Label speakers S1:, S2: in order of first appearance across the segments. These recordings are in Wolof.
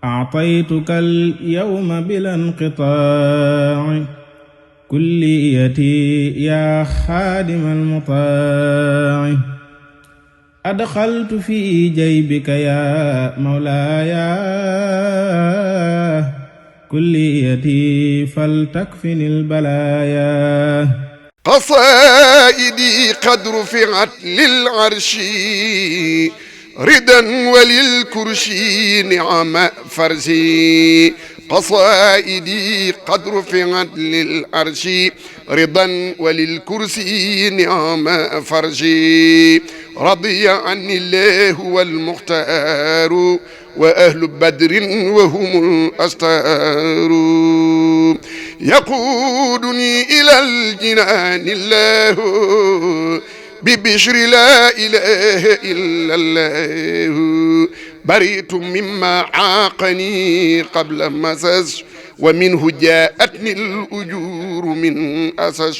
S1: أعطيتك اليوم بلا انقطاع كليتي يا خادم المطاع أدخلت في جيبك يا مولاي كليتي فلتكفني البلايا
S2: قصائدي قد رفعت للعرش ردا وللكرسي نعم فرسي قصائدي قد رفعت للعرش رضا وللكرسي نعم فرسي رضي عني الله والمختار وأهل بدر وهم الأستار يقودني إلى الجنان الله ببشر لا إله إلا الله بريت مما عاقني قبل مسس ومنه جاءتني الأجور من أسس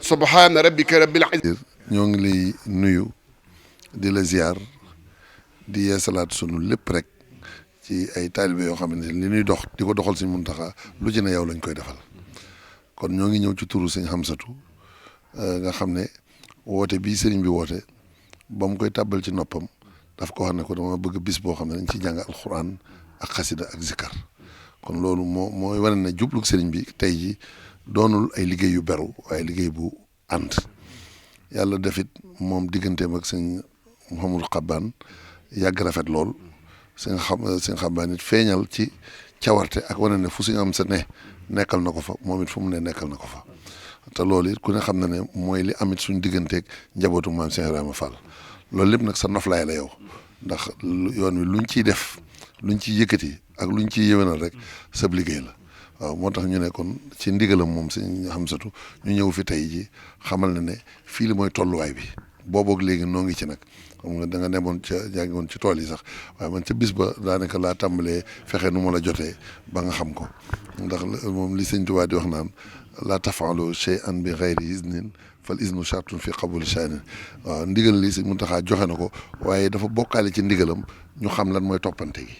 S2: سبحان ربك رب العزة.
S3: ñoo ngi lay nuyu di la ziar di yeesalaat sunu lépp rek ci ay taalibe yoo xamante ne li ñuy dox di ko doxal Sëñ Muntaxa lu ci ne yow lañ koy defal kon ñoo ngi ñëw ci turu Sëñ Xamsatu nga xam ne woote bii sëriñ bi woote ba mu koy tàbbal ci noppam daf ko wax ne ko dama bëgg bis boo xam ne dañ ci jàng alxuraan ak xasida ak zikkar kon loolu mooy wane ne jublug sëriñ bi tey ji doonul ay liggéey yu beru waaye liggéey bu ànd yàlla defit moom digganteem ak sëñ Mouhamadou Xabbaan yàgg rafet lool sëñ Xabbaan it feeñal ci cawarte ak wane ne fu Sëñ Amsa ne nekkal na ko fa moom it fu mu ne nekkal na ko fa te loolu it ku ne xam na ne mooy li amit suñ digganteeg njabootu maam Cheikh Ibrahima Fall loolu lépp nag sa noflaay la yow ndax yoon wi luñ ciy def luñ ciy yëkkati ak luñ ciy yëwénal rek sab liggéey la waaw moo tax ñu ne kon ci ndigalam moom Sëñ Xamsatu ñu ñëw fi tey ji xamal na ne fii li mooy tolluwaay bi booboog léegi noo ngi ci nag xam nga da nga demoon yaa ngi woon ci tool yi sax waaye man ca bis ba daanaka laa tàmbalee fexe nu ma la jotee ba nga xam ko ndax moom li Sëñ Tuubaa di wax naan laa tafaalu shay'an bi ghayri iznin fal iznu shartun fi qabuli sha'nin waaw ndigal li Sëñ Muntaxa joxe na ko waaye dafa bokkaale ci ndigalam ñu xam lan mooy toppante gi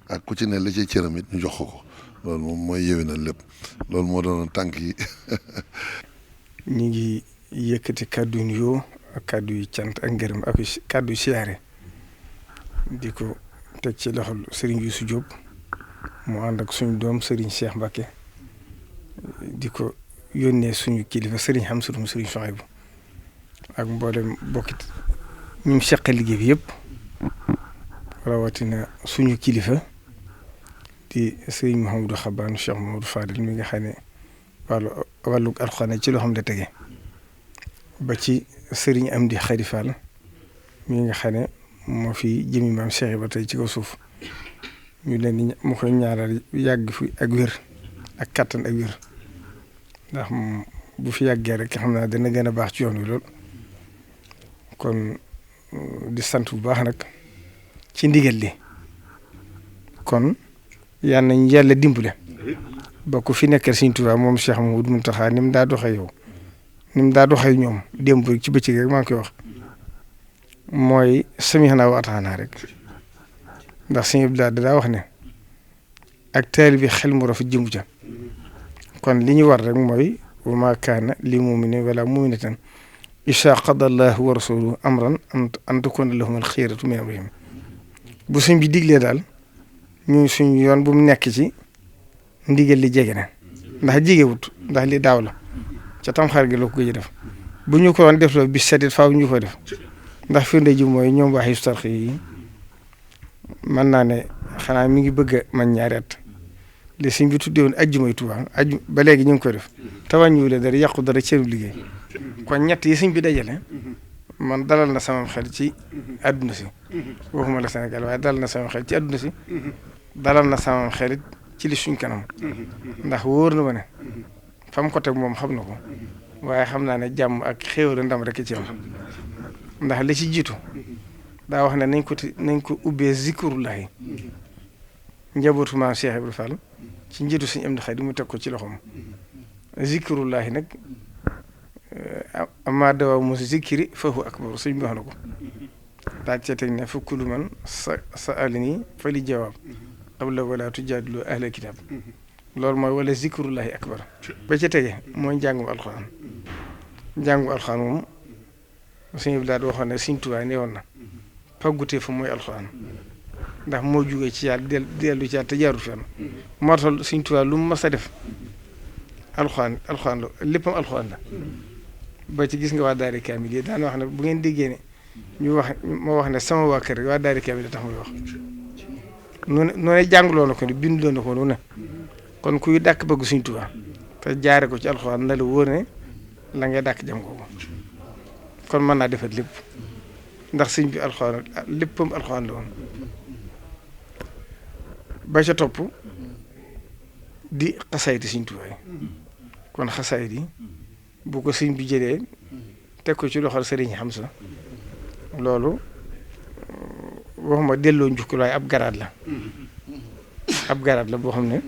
S3: ak ku ci ne la ci cëram it ñu jox ko loolu moom mooy yéwénal lépp loolu moo doon tànk yi.
S4: ñu ngi yëkkati kàddu yu nuyoo ak kàddu yu cant ak ngërëm ak kàddu yu siyaare di ko teg ci loxol Serigne Youssou Diop mu ànd ak suñu doom Serigne Cheikh Mbacké di ko yónnee suñu kilifa Serigne Hamsatu Serigne Souhaïbou ak mboolem bokkit ñu ngi seqal liggéey bi yëpp rawatina suñu kilifa di Serigne Mouhamadou Xabbaan Cheikh Mouhamadou Fadil mi nga xam ne wàllu alxuraan ci loo xam ne tege ba ci Serigne Amdi Khady Fall mi nga xam ne moo fi jëmi maam Cheikh ba tey ci kaw suuf ñu leen di mu koy ñaaral yàgg fi ak wér ak kattan ak wér ndax bu fi yàggee rek xam naa dana gën a baax ci yoon wi lool kon di sant bu baax nag ci ndigal li kon yal nañ yàlla dimbale ba ko fi nekkal Sëñ Tuubaa moom Cheikh Mouhamadou Mountakha ni mu daa doxee yow ni mu daa doxee ñoom démb ci bëccëg rek maa ngi koy wax mooy sami'naa wa ata'naa rek ndax Sëñ Abdou daa wax ne ak taalibe bi xel mu rafet jëmu ca kon li ñu war rek mooy wa maa kaana li mu'minin wala mu'minatin izaa qadaa Allaahu wa rasuluhu amran an takuuna lahumul xiyaratu min amrihim bu sëñ bi diglee daal ñu suñu yoon bu mu nekk ci ndigal li jege na ndax jegewut ndax li daaw la ca tamxaar gi la ko gëj def bu ñu ko doon def la bis setit faaw ñu ko def ndax firnde ji mooy ñoom waa Hizbut Tarqiyyah yi mën naa ne xanaa mi ngi bëgg a man ñaari at li sëñ bi tuddee woon ajjumay Tuubaa ba léegi ñu ngi koy def tawañuwule dara yàqu dara ceeru liggéey kon ñett yi sëñ bi dajale man dalal na sama xel ci àdduna si waxuma la Sénégal waaye dalal na sama xel ci àdduna si dalal na sama xel ci li suñ kanam ndax wóor na ma ne fa mu ko teg moom xam na ko waaye xam naa ne jàmm ak xéewal ndam rek ci am ndax li ci jiitu daa wax ne nañ ko ubbee zikrullahi njabootu maam Cheikh Ibrahima Fall ci njiitu suñu am di xëy mu teg ko ci loxoom zikrullahi nag amma dawaamu zikri fa huwa akbar suñ bi wax na ko daa cee teg ne fa kullu man sa alini fa li jawaab qabla wala tujaadilu ahla kitab loolu mooy wala zikrullahi akbar ba ca tege mooy njàngum alxuraan moom suñu bilaad waxoon ne Sëriñ Tuubaa nee woon na paggutee fa mooy alxuraan ndax moo jugee ci yàlla dellu ci yàlla te jaarul fenn moo tax Sëriñ Tuubaa lu mu mas a def alxuraan la léppam alxuraan la ba ci gis nga waa daari kaamil yi daan wax ne bu ngeen déggee ne moo wax ne sama waa kër waa daari kaamil tax muy wax noonu jàngloo na ko ne binduloo na ko lu ne kon kuy dàkk bëgg Sëriñ Tuubaa te jaare ko ci alxuraan na la wóor ne la ngay dàkk jëm ko kon mën naa defar lépp ndax sëñ bi alxuraan léppam alxuraan la woon ba ca topp di xasaayid Sëriñ Tuubaa kon xasaayid yi bu ko sëñ bi jëlee teg ko ci loxol Sëriñ Hamza loolu waxuma delloo njukkal waaye ab garaat la boo xam ne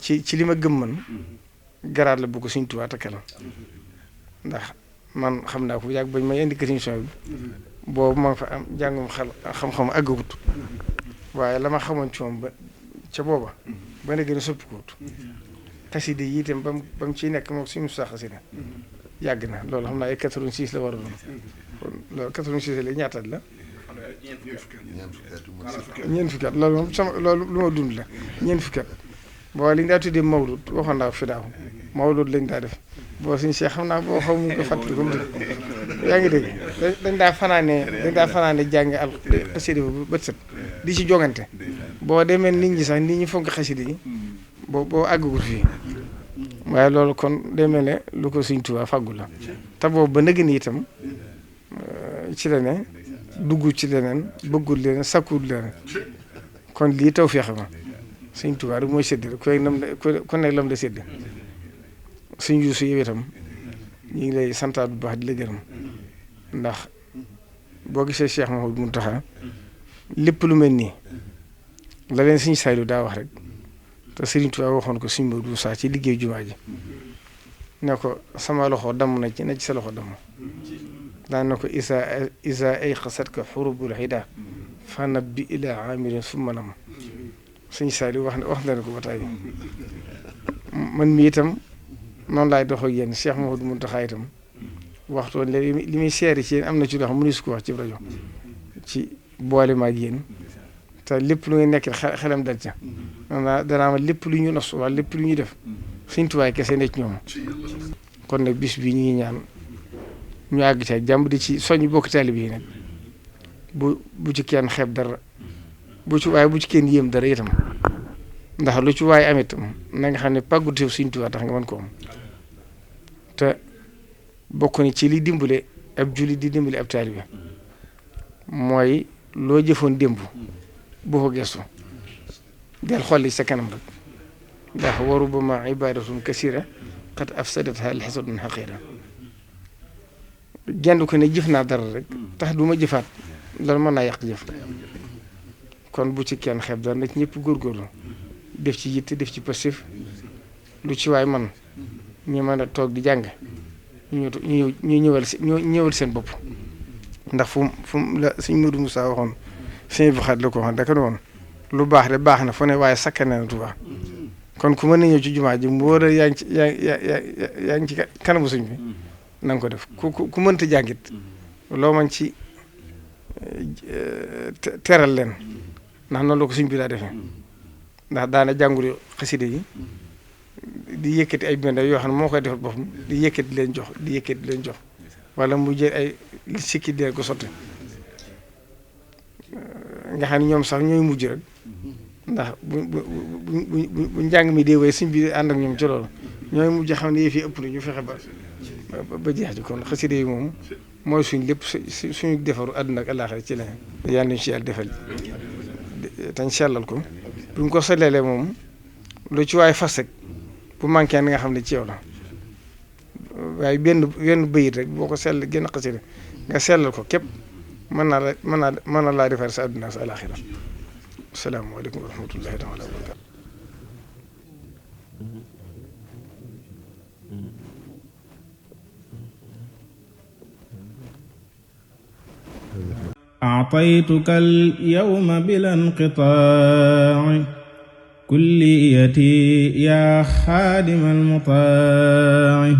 S4: ci li ma gëm man garaat la bu ko Sëriñ Tuubaa takkal ndax man xam naa ko yàgg bañ may indi émission bi boobu ma fa am jàngum xam-xam àggagut waaye la ma xamoon ci moom ba ca booba ba na gën a soppikuwut xasida yi itam ba mu ciy nekk moom suñu sax xasida yàgg na loolu xam naa ay 86 la war a doon kon loolu 86 la ñaataat la ñeent fukki at loolu moom sama loolu lu ma dund la ñeent fukki at boo li ñu daa tuddee mawlud waxoon naa fi daaw mawlud lañ daa def boo suñu see xam naa boo xaw mu ko fàttali ko mu yaa ngi dégg dañ daa fanaane jàngi al xasida bu bët set di ci jogante boo demee nit ñi sax nit ñi fonk xasida yi boo àggagul fii waaye loolu kon demee ne lu ko Sëriñ Tuubaa fàggu la te boobu ba nëgg ni itam ci la ne dugg ci leneen bëggul leneen sakkul leneen kon lii taw feexe ma Sëriñ Tuubaa rek mooy sédd ku nekk lam la sédd suñ yuusu yow itam ñu ngi lay santaat bu baax di la gërëm ndax boo gisee Cheikh Mouhamadou Mountakha lépp lu mel nii la leen Sëriñ Saaliw daa wax rek te Sëriñ Tuubaa waxoon ko Sëriñ Moodu Musaa ci liggéey jumaa ji ne ko sama loxo damm na ci sa loxo damm daan na ko isa ay xasat ka xurubul xida fa nabbi ila amirin summa nam Sëriñ Saaliw wax na ko ba tey man mi itam noonu laay dox ak yéen Cheikh Mouhamadou Mountakha itam waxtoon léegi li muy seeri ci yéen am na ci loo xam mënu su ko wax ci rajo ci boole ma ak yéen te lépp lu ngay nekk xelam dal ca danaa ma lépp lu ñu nos wala lépp lu ñuy def Sëriñ Tuubaa kese nekk ñoom kon nag bis bi ñu ngi ñaan ñu àgg ci ak jàmm di ci soññ bokk taalibe yi nag bu ci kenn xeeb dara bu ci kenn yéem dara itam ndax lu ci waaye am itam na nga xam ne pàggute Sëriñ Tuubaa tax nga mën ko am te bokk ni ci li dimbale ab julli di dimbale ab taalibe mooy loo jëfoon démb boo ko gestu del xolli sa kanam rek ndax waru ba ma ibadatun kasira qad afsadatha alxasadun xaqira genn ko ne jëf naa dara rek tax du ma jëfaat loolu mën naa yàq jëf kon bu ci kenn xeeb dara nag ñëpp góorgóorlu def ci yitte def ci passif lu ci waay man ñu mën a toog di jàng ñu ñëwal seen bopp ndax fu mu la Sëriñ Moodu Musaa waxoon Sëriñ Buxaat la ko waxoon daka woon lu baax de baax na fu ne waaye sakkane na Tuubaa kon ku mën na ñëw ci jumaa ji mu wóor a yaa ngi ci kanamu sëñ bi na nga ko def ku mënta jàngit loo man ci teral leen ndax noonu la ko sëñ bi daa defee ndax daana jàngulu xaside yi di yëkkati ay bind yoo xam ne moo koy defal boppam di yëkkati leen jox wala mu jël ay sikki di leen ko sotti nga xam ne ñoom sax ñooy mujj rek ndax bu njàng mi dee way sëñ bi ànd ak ñoom ci loolu ñooy mujj xam ne yëf yi ëpp na ñu fexe ba jeex ji kon xaside yi moom mooy suñ lépp suñu defaru àdduna ak àllaaxira ci la yàlla nañu ci yàlla defal tañ sellal ko bu ñu ko sellelee moom lu ci waay fas rek bu manqué nga xam ne ci yow la waaye benn bëyit rek boo ko sell génn xasida nga sellal ko képp mën na laa defar sa àdduna sa àllaaxira asalaamaaleykum wa rahmatullahi taala wa barakatu
S1: أعطى أعطيتك اليوم بلا انقطاع كليتي يا خادم المطاع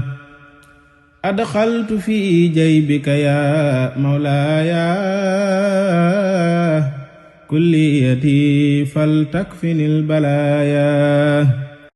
S1: أدخلت في جيبك يا مولاي كليتي فلتكفني البلايا